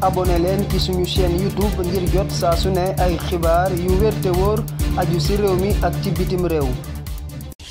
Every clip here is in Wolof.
abonné leen ci suñu chaîne YouTube ngir jot saa su ne ay xibaar yu wér te wóor aju ci réew mi ak ci bitim réew.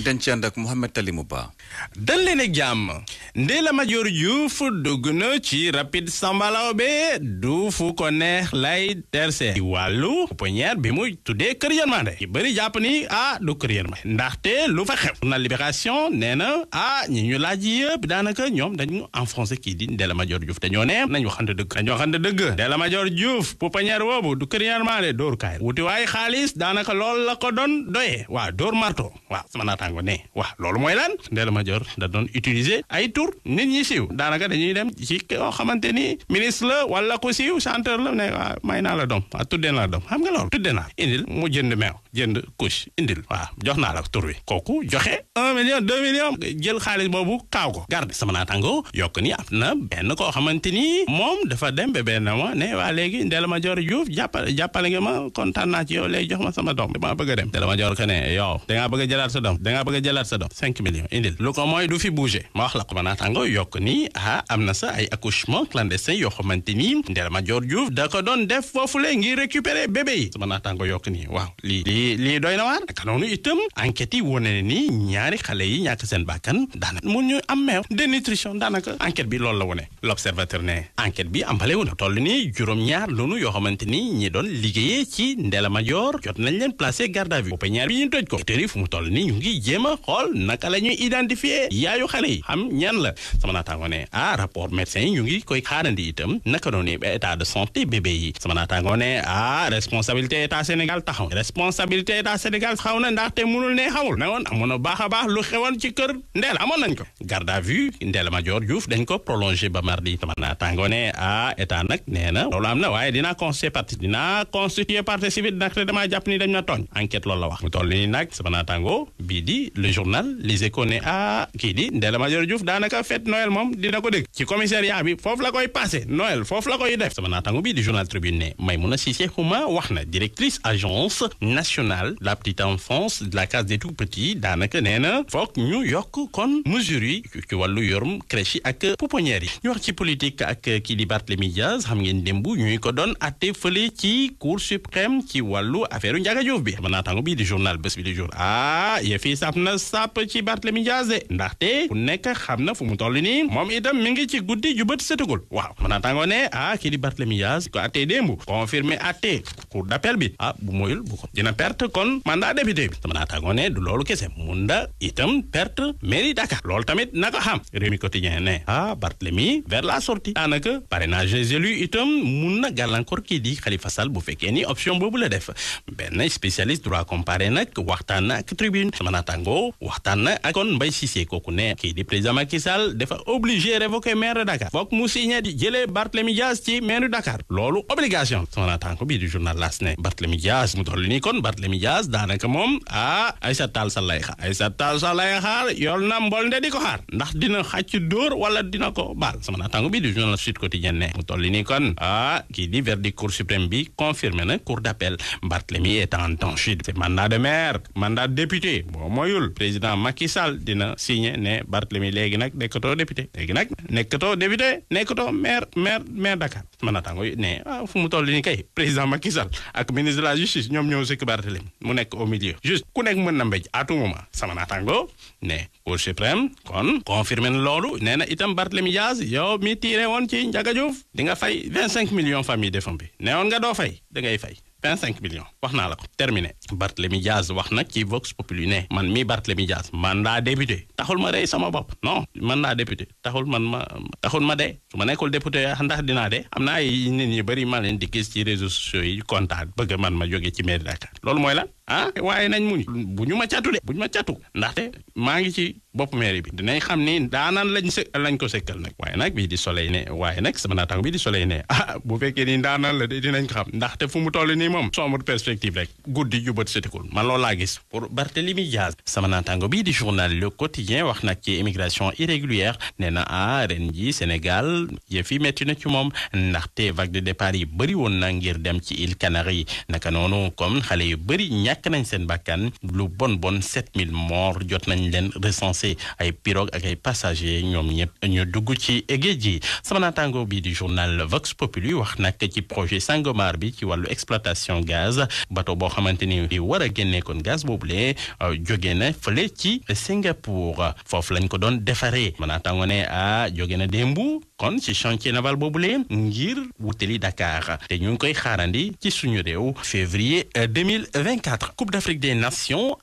dañ ci ànd ak Mouhamed Talimou Ba. dal leen ak jàmm Ndella Madior Diouf dugg na ci rapide Samba Laobé du fu ko neex lay terse ci wàllu pouponnière bi muy tuddee kër yërmande yi bëri jàpp ni du kër yërmande ndaxte lu fa xew na Libération nee na ñi ñu laaj yëpp daanaka ñoom dañu enfoncé kii di Ndella Madior Diouf te ñoo ne nañ waxante dëgg Ndella Madior Diouf pouponnière boobu du kër yërmande dóor kaay wuti waaye xaalis daanaka loolu la ko doon doyee waaw dóor marto waaw sama naataango ne waaw loolu mooy lan Ndella Madior da doon utiliser ay tur nit ñi siiw daanaka dañuy dem ci koo xamante ni ministre la wala ko siiw chanteur la ne waaw may naa la doom waaw tuddee naa la doom xam nga loolu tuddee naa indil mu jënd meew jënd couche indil waaw jox naa la tur wi kooku joxe 1 million 2 millions jël xaalis boobu kaaw ko garde sama naataango yokk ni am na benn koo xamante ni moom dafa dem ba benn ma ne waa léegi Ndella Madior Diouf jàppale nga ma kontaan naa ci yow léegi jox ma sama doom dama bëgg a dem Ndella Madior ka ne yow dangaa bëgg a jëlaat sa doom dangaa bëgg a jëlaat sa doom 5 millions indil lu ko mooy du fi bouger ma wax la ko ma naataango yokk ni am na sa ay accouchement clandestin yoo xamante ni Ndella Madior Diouf da ko doon def foofule ngir récupérer bébé yi sama naataango yokk ni waaw lii doy na waar ak noonu itam enquête yi wane ne ni ñaari xale yi ñàkk seen bàkkan daanaka mu ñu am meew dénutrition daanaka enquête bi loolu la wone l'observateur ne enquête bi ambale wu na toll ni juróom-ñaar loonu yoo xamante ni ñi doon liggéeyee ci Ndella Madior jot nañ leen placé garde à vue pouponnière bi ñu toj ko tëri fu mu toll ni ñu ngi jéem a xool naka la ñuy identifier yaayu xale yi xam ñan la sama naataango ne rapport médecin yi ñu ngi koy xaarandi itam naka doon état de santé bébé yi sama naataango ne responsabilité état Sénégal taxaw responsabilité état Sénégal xaw na ndaxte mënul ne xamul ne woon amoon na baax a baax lu xewoon ci kër Ndella amoon nañ ko garde à vue Ndella Madior Diouf dañ ko prolongé ba mardi sama naataango ne état nag nee na loolu am na waaye dinaa constituer partie civile ndaxte damaa jàpp ni dañ na tooñ enquête loolu la wax mu toll nii nag sama naataango bii di le journal Les Échos ne kii di Ndella Madior Diouf daanaka fête Noël moom dina ko dégg ci commissariat bi foofu la koy passé Noël foofu la koy def sama naataango bii di journal Tribune ne Maïmouna Cissé Khouma wax na directrice agence nationale de la petite enfance de la case des tout-petits daanaka nee na foog ñu yokk kon mesures yi ci wàllu yorum crèche yi ak pouponnière yi ñu wax ci politique ak kii di Barthélémy Diaz xam ngeen démb ñuy ko doon atte fële ci cour suprême ci wàllu affaire Ndiaga Diouf bi sama naataango bii di journal Bës Bi di jour yëf yi sap na sap ci Barthélémy Diaz de ndaxte ku nekk xam na fu mu toll nii moom itam mi ngi ci guddi ju bët setagul waaw sama naataango ne kii di Barthélémy Diaz ko atte démb confirmé atte cour d'appel bi bu moyul bu ko dina perte kon mandat député bi sama naataango ne du loolu kese mun da itam perte mairie Dakar loolu tamit naka xam Rewmi Quotidien ne Barthélémy vers la sortie daanaka parrainage des élus itam mun na gàllankoor kii di Khalifa Sall bu fekkee ni option boobu la def benn spécialiste droit comparé nag waxtaan na ak tribune sama naataango waxtaan na ak kon Mbaye Cissé kooku ne kii di président Macky Sall dafa obligé révoquer maire de Dakar foog mu signé di jëlee Barthélémy Diaz ci maire de Dakar loolu obligation sama naataango bii di journal L'As ne Barthélémy Diaz mu toll nii kon Barthélémy Diaz daanaka moom Aïssata Tall Sall lay xaar Aïssata Tall Sall lay xaar yool na mbol nde di ko xaar ndax dina xàcc dóor wala dina ko baal sama naataango bii di journal Sud Quotidien ne mu toll nii kon kii di verdict cour suprême bi confirmé na cour d'appel Barthélémy est en danger c'est mandat de maire mandat de député boo moyul président Macky Sall dina signé ne Barthélémy léegi nag nekkatoo député léegi nag nekkatoo député nekkatoo maire Dakar sama naataango ne fu mu toll nii kay président Macky Sall ak ministre de la justice ñoom ñëw sëkk Barthélémy mu nekk au milieu juste ku nekk mën na mbéj à tout moment sama naataango ne cour suprême kon confirmé na loolu nee na itam Barthélémy Diaz yow mi tiire woon ci Ndiaga Diouf di nga fay 25 millions famille défunt bi ne woon nga doo fay da ngay fay 25 millions wax naa la ko terminé Barthélémy Diaz wax nag ci Vox Populi ne man mi Barthélémy Diaz mandat député taxul ma rey sama bopp non mandat député taxul ma dee su ma nekkul député ndax dinaa dee am na ay nit ñi bëri ma leen di gis ci réseaux sociaux yi kontaan bëgg man ma jóge ci mairie Dakar loolu mooy lan waaye nañ muñ bu ñu ma catu de bu ñu ma catu ndaxte maa ngi ci bopp mairie bi dinañ xam ni daanaan lañ ko sekkal nag waaye nag bii di Soleil ne waaye nag sama naataango bii di Soleil ne bu fekkee ni daanaan la de dinañ ko xam ndaxte fu mu toll nii moom sombre perspective rek guddi yu bët setikul man loolu laa gis pour Barthélémy Dias. sama naataango bii di journal Le Quotidien wax nag ci immigration irrégulière nee na ren ji Sénégal yëf yi metti na ci moom ndaxte vague de départ yi bëri woon na ngir dem ci îles Canaries naka noonu comme xale yu bëri ñàkk nañ seen bakkan lu bon 7000 morts jot nañ leen recensé ay pirogue ak ay passagers ñoom ñëpp ñu dugg ci géej gi. sama naataango bii di journal Vox Populi wax nag ci projet Sangomar bi ci wàllu exploitation gaz bateau boo xamante ni di war a génnee kon gaz boobule jóge na fële ci Singapour foofu lañ ko doon defaree sama naataango ne jóge na démbu kon ci chantier naval boobule ngir wutali Dakar te ñu ngi koy xaarandi ci suñu réew février 2024 Coupe d'Afrique des Nations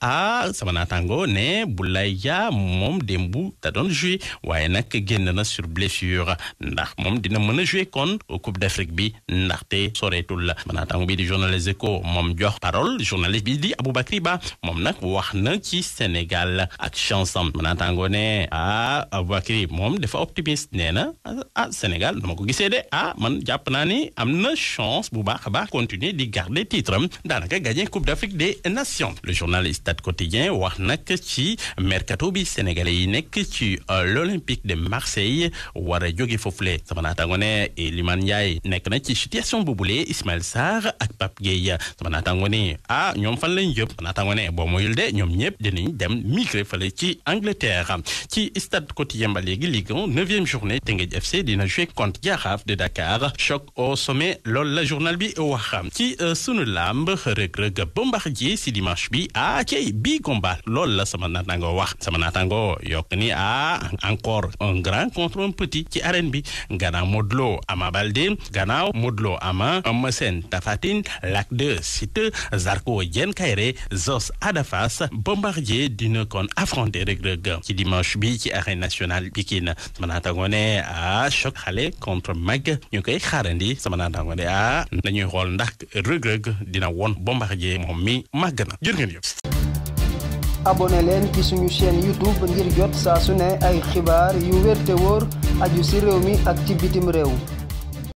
sama naataango ne Boulaye Dia moom démbu da doon joué waaye nag génn na sur blessure ndax moom dina mën a joué kon Coupe d'Afrique bi ndaxte soreetul la sama naataango bi di journal Les Échos moom jox parole journaliste bi di Aboubacry Ba moom nag wax na ci Sénégal ak chance am sama naataango ne Aboubacry moom dafa optimiste nee na Sénégal dama ko gisee de man jàpp naa ni am na chance bu baax a baax continuer di garder titre am daanaka gagner Coupe d'Afrique des Nations. Le journal Stade Quotidien wax nag ci mercato bi sénégalais yi nekk ci l'Olympique de Marseille war a jóge foofule sama naataango ne Iliman Ndiaye nekk na ci situation boobule Ismaël Sarr ak Pape Gueye sama naataango ne ñoom fan lañ jëm sama naataango ne boo moyul de ñoom ñëpp dinañ dem migrer fale ci Angleterre. ci Stade Quotidien ba léegi Ligue 1 9e journée Teungueth FC dina jouer contre Jaraaf de Dakar choc au sommet loolu la journal bi wax ci sunu lamb Reug Reug Bombardier si dimanche bi cey bii combat loolu la sama naataango wax sama naataango yokk ni encore un grand contre un petit ci arène bi gannaaw Modou Lo Ama Baldé gannaaw Modou Lo Ama Eumeu Sène Tapha Tine Lac 2 Siteu Zarko Diène Kaïré Zoss Ada Fass Bombardier dina kon affronter Reug Reug ci dimanche bi ci arène nationale Pikine sama naataango ne choc xale contre mag ñu koy xaarandi sama naataango ne dañuy xool ndax Reug Reug dina won Bombardier moom mi màgg na jërë ngeen jëf. abonné leen ci suñu chaîne YouTube ngir jot saa su ne ay xibaar yu wér te wóor aju ci réew mi ak ci bitim réew.